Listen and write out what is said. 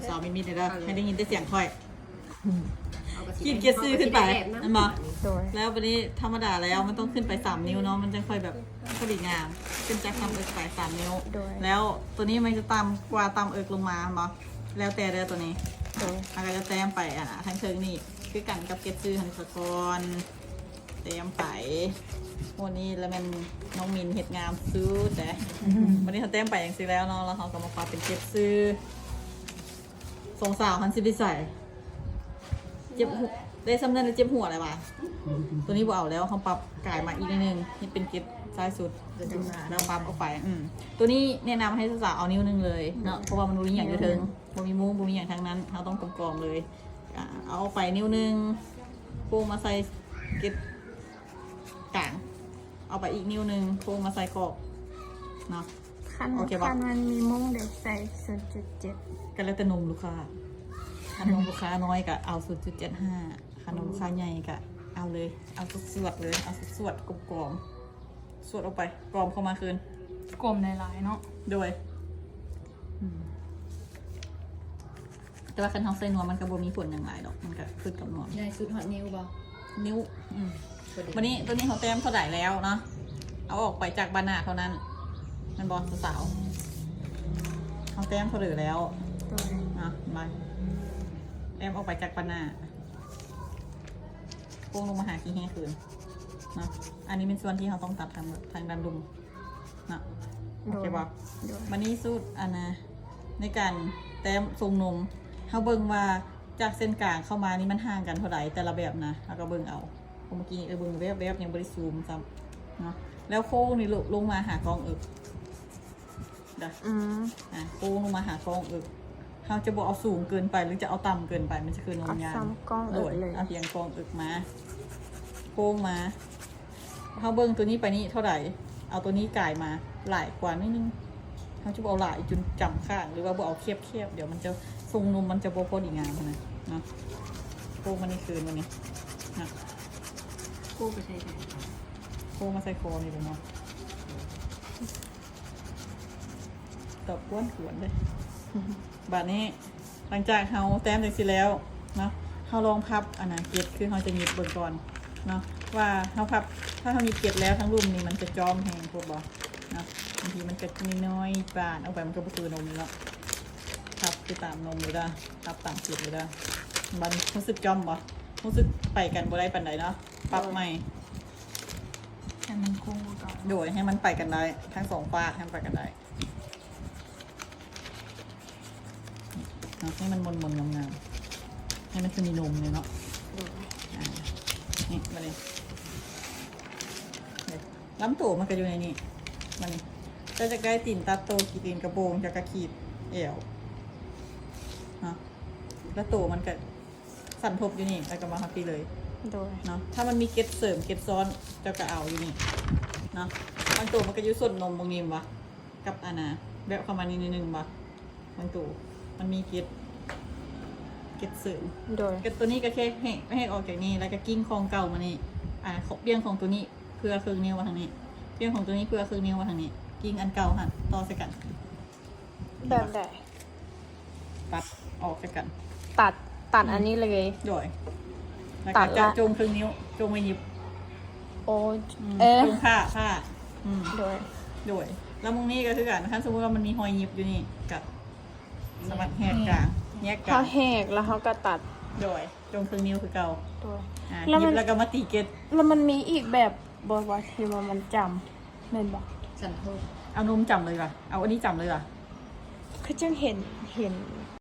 ສາວມິນມິນເດີ ໃຫ້ໄດ້ຍິນແຕ່ສຽງຂ້ອຍ ຂີດເກັດຊື່ຂຶ້ນໄປ ແມ່ນບໍ່? ໂດຍ ແລ້ວບັດນີ້ທຳມະດາແລ້ວມັນຕ້ອງຂຶ້ນໄປສາມນິ້ວເນາະ ມັນຈັ່ງຄ່ອຍແບບພໍດີງາມ ຂຶ້ນຈາກຕ່ຳເອິກໄປສາມນິ້ວ ໂດຍ ແລ້ວໂຕນີ້ມັນຈະຕ່ຳກວ່າຕ່ຳເອິກລົງມາ ແມ່ນບໍ່? ແລ້ວແຕ່ເດີໂຕນີ້ ໂດຍ ເຮົາກໍຈະແຕ້ມໄປ ອ່າ ທາງເທິງນີ້ ຄືກັນກັບເກັດຊື່ຫັ້ນສະກ່ອນ ແຕ້ມໄປ. ໂອ້ ນີ້ລະແມ່ນນ້ອງມິນເຮັດງາມສຸດແຫຼະ. ບັດນີ້ເຮົາແຕ້ມໄປຈັ່ງຊີ້ແລ້ວເນາະ ແລ້ວເຮົາກໍມາປັບເປັນເກັດຊື່. ສອງສາວຫັ້ນຊິໄປໃສ? ເຈັບຫົວ ໄດ້ສ່ຳນັ້ນລະເຈັບຫົວແລ້ວຫວາ? ໂຕນີ້ບໍ່ເອົາແລ້ວ ເຮົາປັບກາຍມາອີກໜ້ອຍໜຶ່ງ ເຮັດເປັນເກັດຊ້າຍສຸດ ແລ້ວປັບອອກໄປ. ອືມ ໂຕນີ້ແນະນຳໃຫ້ສາວໆເອົານິ້ວໜຶ່ງເລີຍເນາະ ເພາະວ່າມັນບໍ່ມີຫຍັງຢູ່ເທິງ ບໍ່ມີມຸ້ງ ບໍ່ມີຫຍັງທັງນັ້ນ ເຮົາຕ້ອງກອງໆເລີຍ. ອາ ເອົາອອກໄປນິ້ວໜຶ່ງ ໂຄ້ງມາໃສ່ເກັດກາງ ເອົາໄປອີກນິ້ວໜຶ່ງ ໂຄ້ງມາໃສ່ຂອບເນາະ. ຄັນ ໂອເຄບໍ່? ຄັນມັນມີມຸ້ງ ເດ ໃສ່ສູນຈຸດເຈັດ ກໍແລ້ວແຕ່ນົມລູກຄ້າ ຄັນນົມລູກຄ້ານ້ອຍກໍເອົາສູນຈຸດເຈັດຫ້າ ຄັນນົມລູກຄ້າໃຫຍ່ກໍເອົາເລີຍ ເອົາສວດໆເລີຍ ເອົາສວດໆ ກອມໆ ສວດອອກໄປ ກອມເຂົ້າມາຄືນ ກອມຫຼາຍໆເນາະ ໂດຍ ອືມ ແຕ່ວ່າຄັນເຮົາໃສ່ນວມມັນກໍບໍ່ມີຜົນຫຍັງຫຼາຍດອກ ມັນກໍຂຶ້ນກັບນວມ. ໃຫຍ່ສຸດຮອດນິ້ວບໍ່? ນິ້ວ ອືມ ພໍດີ ບັດນີ້ໂຕນີ້ເຮົາແຕ້ມເທົ່າໃດແລ້ວເນາະ ເອົາອອກໄປຈາກບານໜ້າເທົ່ານັ້ນ ແມ່ນບໍ່ສາວໆ? ເຮົາແຕ້ມເທົ່າໃດແລ້ວ? ໂດຍ ນະ ມາ ແຕ້ມອອກໄປຈາກບານໜ້າ ໂຄ້ງລົງມາຫາຂີ້ແຮຄືນເນາະ. ອັນນີ້ແມ່ນສ່ວນທີ່ເຮົາຕ້ອງຕັດທາງ ທາງດ້ານລຸ່ມ ເນາະ ໂອເຄບໍ່? ໂດຍ ບັດນີ້ສູດ ອັນນະ ໃນການແຕ້ມຊົງນົມ ເຮົາເບິ່ງວ່າຈາກເສັ້ນກາງເຂົ້າມານີ້ມັນຫ່າງກັນເທົ່າໃດ ແຕ່ລະແບບນະ ເຮົາກໍເບິ່ງເອົາ. ເມື່ອກີ້ນີ້ ເອີ ເບິ່ງແວບໆ ຍັງບໍ່ໄດ້ຊູມຊ້ຳເນາະ. ແລ້ວໂຄ້ງນີ້ ລົງມາຫາກ້ອງເອິກ ເດີ ອືມ ອ່າ ໂຄ້ງລົງມາຫາກ້ອງເອິກ ເຮົາຈະບໍ່ເອົາສູງເກີນໄປ ຫຼື ຈະເອົາຕ່ຳເກີນໄປ ມັນຈະຄືນົມຍາງ ເອົາສ່ຳກ້ອງເອິກເລີຍ ໂດຍ ເອົາພຽງກ້ອງເອິກມາ ໂຄ້ງມາ ເຮົາເບິ່ງໂຕນີ້ໄປນີ້ເທົ່າໃດ ເອົາໂຕນີ້ກາຍມາຫຼາຍກວ່າໜ້ອຍໜຶ່ງ ເຮົາຈະບໍ່ເອົາຫຼາຍຈົນຈຳຂ້າງ ຫຼືວ່າບໍ່ເອົາແຄບໆ ດຽວມັນຈະ ຊົງນົມມັນຈະບໍ່ພໍດີງາມຫັ້ນນະເນາະ. ໂຄ້ງມານີ້ຄືນມານີ້ນະ ໂຄ້ງໄປໃສ່ໃດ ໂຄ້ງມາໃສ່ຄໍນີ້ເດີເນາະ. ຕອບກວນໆເດ້. ບາດນີ້ ຫຼັງຈາກເຮົາແຕ້ມຈັ່ງຊີ້ແລ້ວເນາະ ເຮົາລອງພັບອັນນະເກັດ ຄືເຮົາຈະຫຍິບເບິ່ງກ່ອນເນາະ ວ່າເຮົາພັບ ຖ້າເຮົາຫຍິບເກັດແລ້ວ ທາງລຸ່ມນີ້ມັນຈະຈ້ອມແຮງໂພດບໍ່ເນາະ. ບາງທີມັນກໍນ້ອຍໆ ບາດອອກໄປມັນກໍບໍ່ຄືນົມເນາະ. ພັບຄືຕາມນົມເລີຍເດີ ພັບຕາມເກັດເລີຍເດີ. ບາດນີ້ຮູ້ສຶກຈ້ອມບໍ່? ຮູ້ສຶກໄປກັນບໍ່ໄດ້ປານໃດເນາະ ປັບໃໝ່ ໃຫ້ມັນຄົງຄືເກົ່າ ໂດຍ ໃຫ້ມັນໄປກັນໄດ້ ທັງສອງຟາກໃຫ້ມັນໄປກັນໄດ້. ເນາະ ໃຫ້ມັນມົນໆ ງາມໆ ໃຫ້ມັນຄືມີນົມເລີຍເນາະ. ໂດຍ ອ່າ ນີ້ ບາດນີ້ ລຳໂຕມັນກໍຢູ່ໃນນີ້. ບາດນີ້ ເຈົ້າຈະໄດ້ຕີນຕັດໂຕ ຂີດຕີນກະໂປງ ແລ້ວກໍຂີດແອວເນາະ ແລ້ວໂຕມັນກໍ ສັນທົບຢູ່ນີ້ ແລ້ວກໍມາຮອດພີ້ເລີຍ. ໂດຍ ເນາະ ຖ້າມັນມີເກັດເສີມເກັດຊ້ອນ ເຈົ້າກໍເອົາຢູ່ນີ້ເນາະ. ບາງໂຕມັນກໍຢູ່ສົ້ນນົມ ບໍ່ມີບໍ່ ກັບອັນນະ ແບບເຂົ້າມານີ້ໜ້ອຍໜຶ່ງບໍ່ ບາງໂຕມັນມີເກັດ ເກັດເສີມ. ໂດຍ ເກັດໂຕນີ້ກໍແຄ່ແຫກ ແຫກອອກຈາກນີ້ ແລ້ວກໍກິ້ງຂອງເກົ່າມານີ້ ອ່າ ປ່ຽນຂອງໂຕນີ້ເພື່ອເຄິ່ງນິ້ວມາທາງນີ້ ປ່ຽນຂອງໂຕນີ້ເພື່ອເຄິ່ງນິ້ວມາທາງນີ້ ກິ້ງອັນເກົ່າຫັ້ນຕໍ່ໃສ່ກັນ. ແບບໃດ? ຕັດອອກໃສ່ກັນ ຕັດ ຕັດອັນນີ້ເລີຍ. ໂດຍ ແລ້ວກໍຈະຈົງເຄິ່ງນິ້ວ ຈົງໄວ້ຫຍິບ. ໂອ້ ອືມ ເອີ ຈົງຜ້າ ຜ້າ ອືມ ໂດຍ ໂດຍ ແລ້ວໝ່ອງນີ້ກໍຄືກັນ ຄັນສົມມຸດວ່າມັນມີຮອຍຫຍິບຢູ່ນີ້ ກໍສາມາດແຫກກາງ ແຫກກາງ ເຮົາແຫກແລ້ວເຮົາກໍຕັດ. ໂດຍ ຈົງເຄິ່ງນິ້ວຄືເກົ່າ. ໂດຍ ອ່າ ແລ້ວມັນ ແລ້ວກໍມາຕີເກັດ. ແລ້ວມັນມີອີກແບບບໍ່ວ່າທີ່ວ່າມັນຈຳ ແມ່ນບໍ່? ສັນໂທດ ເອົານົມຈຳເລີຍວ່າ ເອົາອັນນີ້ຈຳເລີຍວ່າ ຄືຈັ່ງເຫັນ ເຫັນ